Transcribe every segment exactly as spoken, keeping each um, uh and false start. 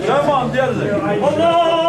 Tamam, geldi. Allah!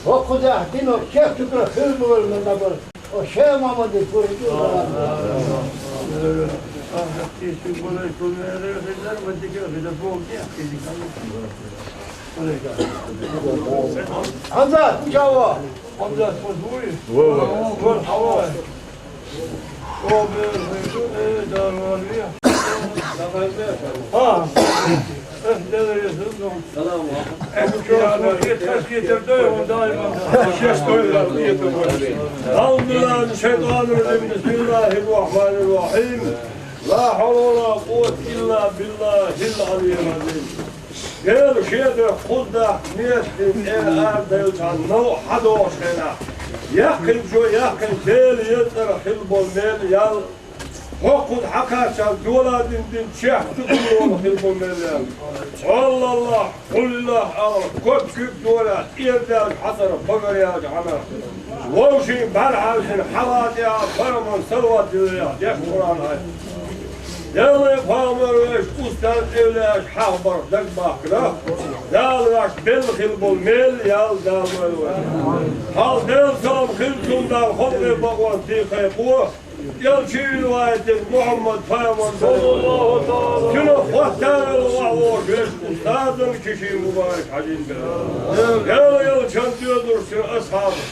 О, куда ты, ну, как ты крахыл был на набор? О, чем мама, ты курит? Анзат, чего? Анзат, вот вы. Во, во. Вот, а вот. О, блин, вы что, э, да, ну, а, أعوذ بالله من الشيطان الرجيم. بسم الله الرحمن الرحيم. لا حول ولا قوة إلا بالله العلي العظيم. Дела шедар кхузза метте тӀера арадаьлча новкъа хьадогӀуш хенахь, яьккхинчо яьккхина Делан еза цӀарах хилла болу мел ял, хӀокхуза хьакхаччалц доладина дин чехка ца гулло хилла болу мел ял. Аллаллахь, Къулиллахь ала, ког куьг дора, тӀера даьлча хьацара багара яьлча хьанах. Вовшийн бӀаьрхьаьвсина хьалатӀехь, пайхамарна салават дилла, деш Къуръан аят. Деллай пайхамар вешан устаз эвлаяаш хьахабарх дагабахкара, Дала ваьш белла хилла болу мел ял Дала лойла вай. Хьал Делан салам хилла цунна, Дала халкъе бакъонца дийхкхо, элчий вилла вайтина Мухьаммад пайхамар. Саллаллаху таӀала. Цуьнан хӀоттавелла ваха вогӀуш вешан устазан Кишин Мубарак Хьаьжин бен. Дела элчан доьзалш, цуьнан асхьабаш.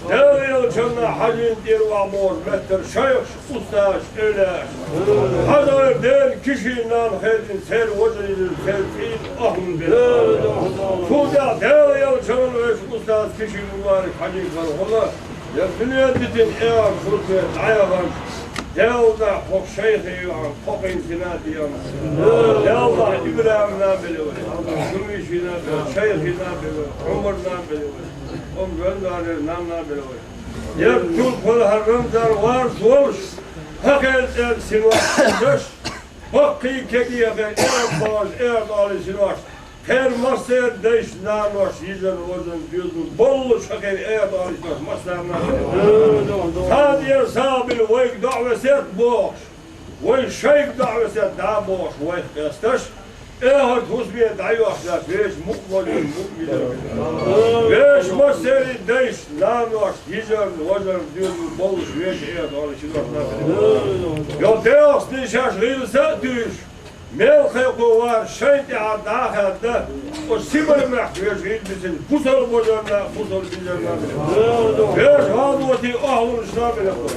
Дела элчанна Хьаьжин тӀера ваха бохуш меттара шайхаш, устазаш, эвлаяаш. Хьажар ден Кишин нана хезна, церан важа йилла, церан цӀийнан охьа бен. Цул тӀаьхьа Дела элчанан вешан устаз Кишин Мубарак Хьаьжин хилла. Я дуьне дитина, я шуьца дӀаяханчу, Делла хӀокху шайхе йоьхна, кхокхийна сина а деана. Делла ИбрахӀимна а белла вай, Шумишина а белла, шайхина а белла вай, Ӏумарна а белла вай, Ӏумар Рамзанера нанна а белла вай. Яра чул пара хӀара Рамзан варца волуш, хӀокхеран цӀеран синош даш, баккхий кегий хир, эрна бахана, эрна олий синош, кхеран массеран дайшна, наношна, йижарна, вежарна, доьзална боллуш хӀокхеран эрна олий синош массарна а. Цхьана тӀера сагӀа бина вайга доӀа весет бохуш, вай шайга доӀа весет дӀа а бохуш, вайх къесташ, эхарт хӀусаме дӀайоьхна вешан мукъа вожарна, мукъа йижарна. Вешан массеран дайшна, наношна, йижарна, вежарна, доьзална боллуш вешан эрна олий синош нах. Йо, дегӀаца шаьш гӀийла са а туьйсуш, мел кхайкхо вара шайна тӀехьа дӀа а хаьдда, оцу Сибар-махка вешан гӀийла бисина бусалба вежарна, бусалба йижарна. Вешан гӀазотийн охьалунашна а белла вай.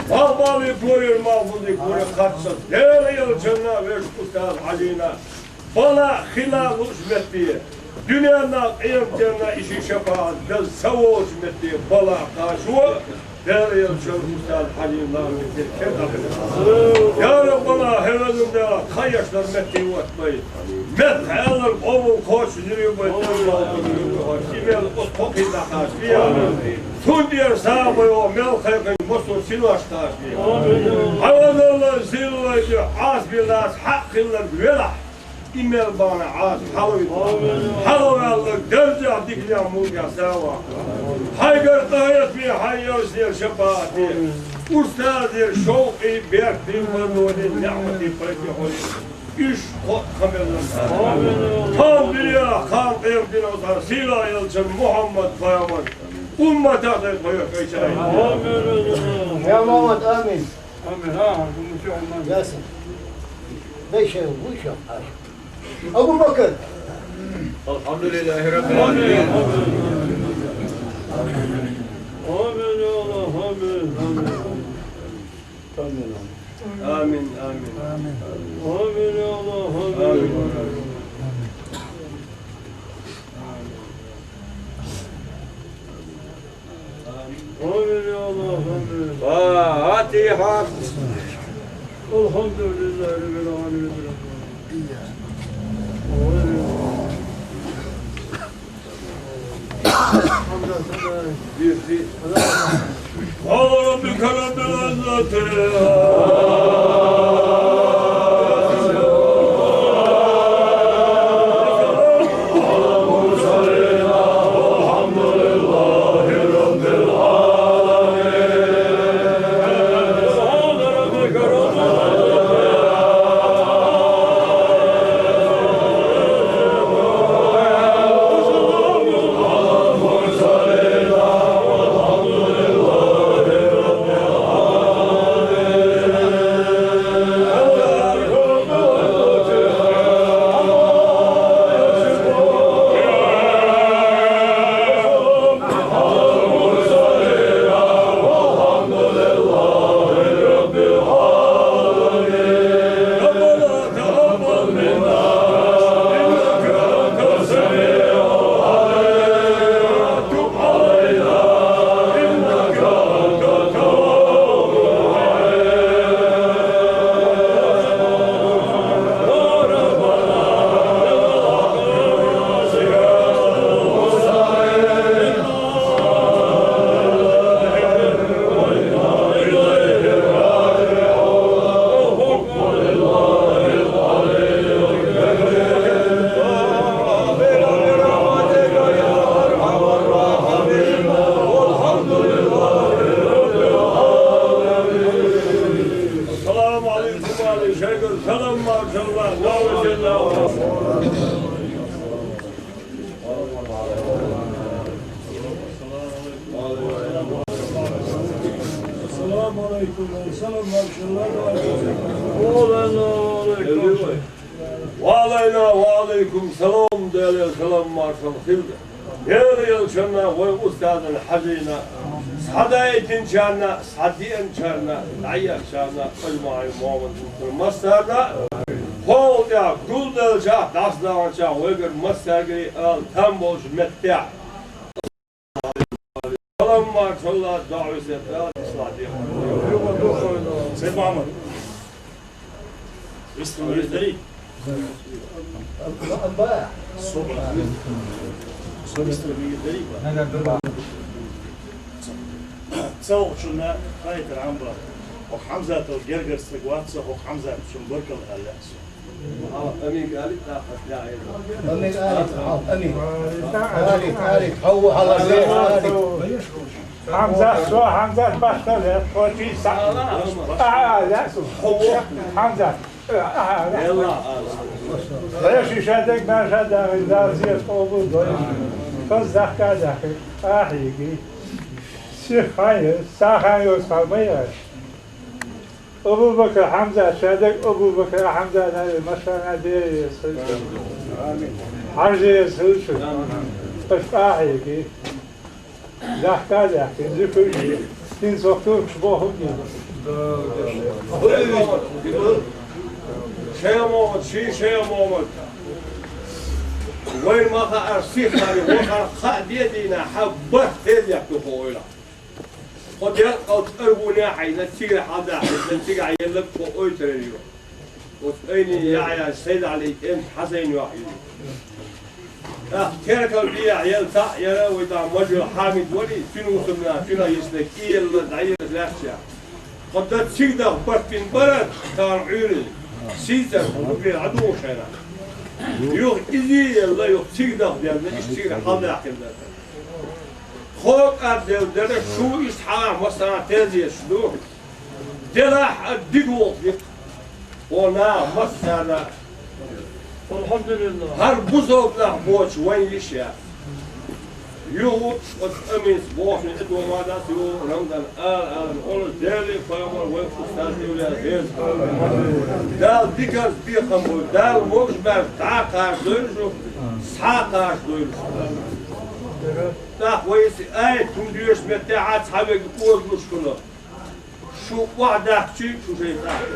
Малхбалин корера, малхбузин корера кхаччалц Дела элчанна, вешан устаз Хьаьжина бала а, хила а лууш метте, дуьненна а, къематденна а и шен шапаӀат дан ца волчу метте бала а кхачо, Дела элчанан устаз Хьаьжин лам битира кхин а дӀахилира. Я Раббана, хӀай везан Дела, тхан ешнарг метте вотта бай. Меттах аьлларг къобал кхочуш зирий бай, тӀеман балхо зирий бай, и мел оцу кхокхийна дӀакхача, я Рабби. Цундела сагӀа йо мел кхайкхинчу массо а синош тхаш де. Хьан вазалла сийлалла де Ӏазапе лаца хьакъ хилларг велахь, и мел бахьана Ӏазап хьалавита. Хьалаваьлларг даржехь, диканехь, мулкехь сагӀа ваккха. Хьайгара къахетаме, хьайн ялсаманера шапаӀате, устазера шовкъе, беркате, паргӀатоне, неӀмате пайде хьо. Уьш кхо а кхамеллан. Амин. Тхан дуьненахь, кхана къематдийнахь цхьа сийлахь элчан Мухьаммад пайхамар умматах дай тхо йохкайча. Амин. Я Мухьаммад, амин. Амин. Ясин. Дай шай, вуй шай, Хьажа. Абу Бакр. Алхьамдулиллахи Раббил Аламин. Амин, я Аллах, амин, амин. Амин, амин. Амин, я Аллах, амин. Амин. Амин, я Аллах, амин. Фатихьа. Алхьамдулиллахи Раббил Аламин. قال ربك رب العزة السلام عليكم وعليكم السلام. السلام عليكم. السلام عليكم. وعلينا وعليكم السلام. Делера салам маршалла хилда. Делан элчанна, вайн устазна, Хьажина, схьадайтинчарна, схьадеанчарна, дӀаехачарна, Къажмахьи Мохьмад-Мухтар массарна, хӀокхул тӀехь гулделчахь, дӀасадаханчохь вайгара массаьргара а ала там болчу меттехь. Салам маршалла, доӀа весет Дала ислахь дехар. Сайд Мухьаммад. Вистам вездари? Собар. Собар. Вистам вездари? Ца вахчунна хайтар Ӏамба. Хьамзатал гергар стаг вац, хӀокху Хьамзатчун баркалла аьлла. Амин, Алик, Алик, Алик, хьо, хьала, Алик. Хьамзат, со Хьамзат бахтал, хьо чий са. Ахьа, Алик, Хьамзат. Ахьа, Алик. Веши шадек, ма шадагин, зазият къобу дой. Каз дахка дахи. Ахьиги. Сих хай, са хай, ос хай, ма яш. Абу-Бакр Хьамзат, шадерг Абу-Бакр Хьамзат аьлла, машана дерриг еза хилча. Хьажа еза хилча. Аша къахьеги. Дахка а дахка, зуьйш. ХӀинца вахтургаш бохург. Шайх Мохьмад, ши Шайх Мохьмад. Вайн ма хаьара сиххари, вахара хаа де дийна, хьан барх тезехь ду хо ойла. Хьо декъал цӀаргуне хьайна, цигара хьалдахьийна, цигахь елларг хьо ойтаран ю. Оцу айни Яхьъя Сайд-Ӏали кӀентан Хьасайн йохь ю. ТӀаккха теркал бехьа яла цхьаъ яра, вай дӀа Мажо Хьамид вари, цуьнан вусарна, цуьнан йисна кӀелла дӀаелла лаьттача. Кхо дан цига даха барт бина бара, царна Ӏуьйрана. Сийсара, хӀун бен ӀадугӀуш хьайна. Юха иза елла, юха цига даха денна, иштта цигара хьалдаьккхина дара. Тхо кӀадделла дара, шу иштта хьалха массарна тезеташ ду. Делахь а дика волу дика. О, наха массарна. АлхьамдулиллахӀ. ХӀара бусалба нах боцуш вайн йиш яц. Юха оцу аминца бохуш и дома дац, юха Рамзан ала ала олуш Деле пайхамар вай устаз Ивлияс Деза. Дала диканца бекхам бойла, Дала могуш баьрча дӀа а кхачадойла шу, схьа а кхачадойла шу. ТӀаккха вай иза, ай, хӀума доьшуш метте хьан цхьа вега озалуш хуьлу. Шу охьадахчи, шу шайн тӀехь.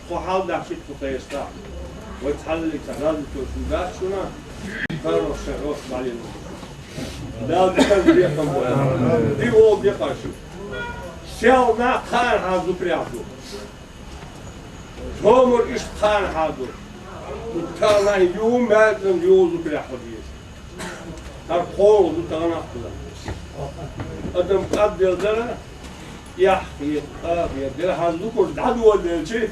Тхо хьалдахчи, тхо тхешан тӀехь. Вай цхьаллиг ца хазлуьйтуш шу дац шуна, карош шайн ош бӀаьлла. Дала диканца бекхам бойла. Дика волу декъа шу. Сел нах кхана хьан зупрехь ду. Цомар иштта кхана хьан ду. Тахана ю, маьркӀан ю зупрехь хьо деза. ХӀара кхоалгӀа ду тахана а хила. Адам кӀадделла дара, эхь хета, а хета. Делахь хьан зукар дӀадоладелчи,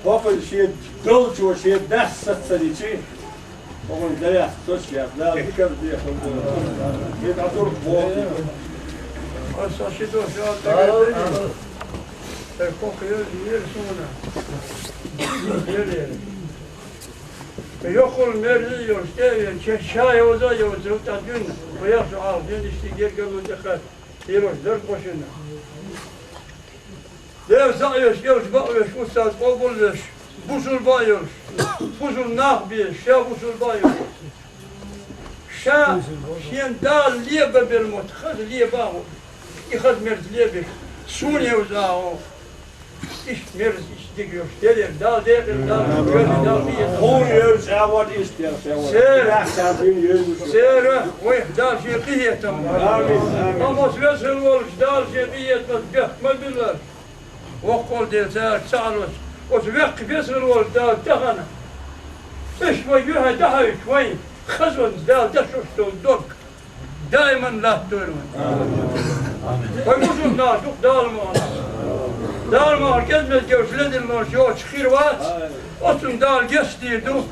хӀокхуьнан шен долчо шен дас саццаричи, хӀокхуьнан даяц сос яц, Дала диканца бекхам бойла. Хье дӀатуркхо боху. Аса ши дош а тӀе Ай, кхокха еза, еза суна. Еза, еза. Йоккхул мерза йолуш тӀе а веана, ша йовза а йовза, тӀе дуьйна, ваяхь шу Ӏалашдина, иштта гергарло тӀекхаьчна, йолуш дара тхо шинна. Дела схьа а веш, йолуш бакъвеш, устаз къобалвеш, бусулба а йолуш, бусулба нах а безаш, ша бусулба а йолуш. Ша шен Дала лебан белла мотт, хаза леба а ву. И хаза мерза лебеш, суна евза а ву. Иштта мерза, иштта дика йолуш, дерриг Дала декъала, Дала шуьга, Дала дийца. Хьуна евза а ву, иштта евза а ву. Сера. Яхьса бин евза. Сера, вайх Дала шен къинхетам. Амин, амин. Амма оцу весел волчу Дала шен къинхетамца бехк ма биллара. Воккхал дела цаьрга ца Ӏалош, оцу веккха весар волчу Дала тахана, иштта вай юьхьа дахьуьйтуш вайн, хазонца Дала дашош долу дог даиман латтадойла вайн. Вай бусулба нах ду-кх Дала мукъана. Дала мукъана кӀезмеза девш ледина лонаш йоцуш хир вац, оцунна Дала гечдийр ду.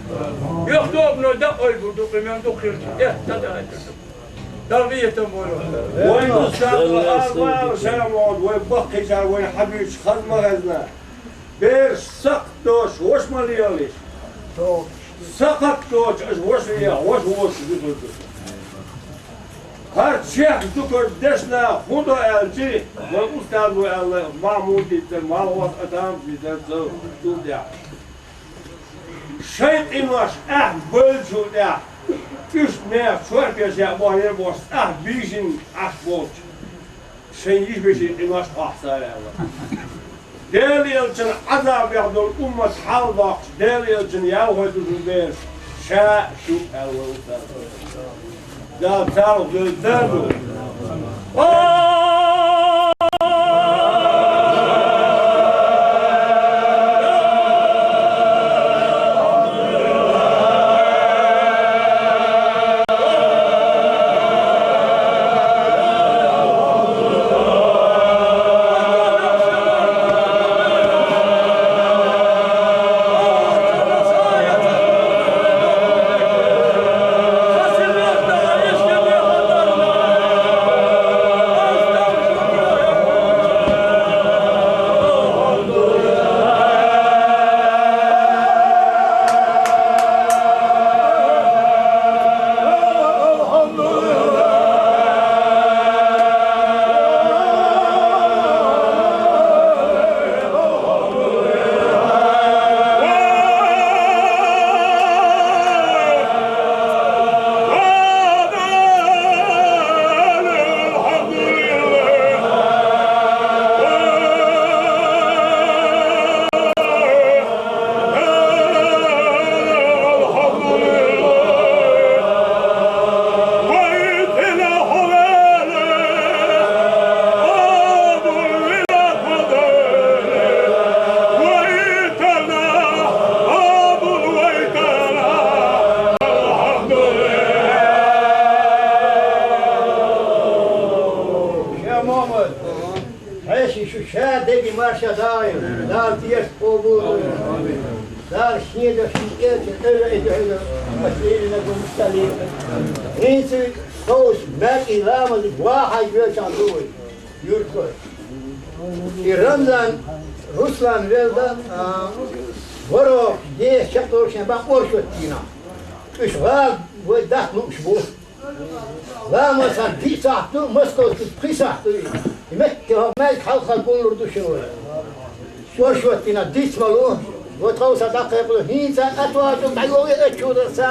Йохтобано дакъа ойбур ду, къамел ду хилча, эхь, тӀе даийтур ду. Далла къинхетам бойла. Вайн устаз ва арвала шаьрмогӀа вай баккхийчара вайна хьабуьйцуш хаза ма хезна. Бераш сакхт доцуш ваша ма лелалаш. Сакхт доцуш аша ваша лелахь, ваша воцуш дуьхур ду. ХӀара чехка дукхар дешна хӀун до аьлчи, вайн устаз ву аьлла, Махьмуд дийцар, Малхос Атамов дийцар, цо чул тӀехь. Шайн къинош ахь бевллачул тӀехь, уьш нехан чорпеш яа бохьера бохуш, ахь бийшина Ӏаш болчу. Шайн йиш-вешин къинош охьа ца аьлла. Делан элчан Ӏазабехь долу уммат хьалдоккхуш, Делан элчан ялхой дузу бераш ша шу аьлла вай устаз. Дала царах зевза ду. Деги марша дай, Дала тешаш къобал. Дала шен да шен кӀелча эра и дуьхьа, Муслимина гумсали. ХӀинца тховс маьркӀи ламаз вахьа йоьшан ду вай, юртхой. И Рамзан, Руслан велда, а, ворхӀ, десять чакхдолчу шен бан оршот дийна. Уьш гӀала вай даккха лууш бу. Ламаз сан диъ сахьт ду, московский пхи сахьт ду. И метте хӀокху маьждиг хьалха гуллур ду шуна вай. Шоршот дина диц ма лу, вай тховса дӀакхайкхалу, хӀинца а тӀатоьхча дӀайогӀу и аччура ца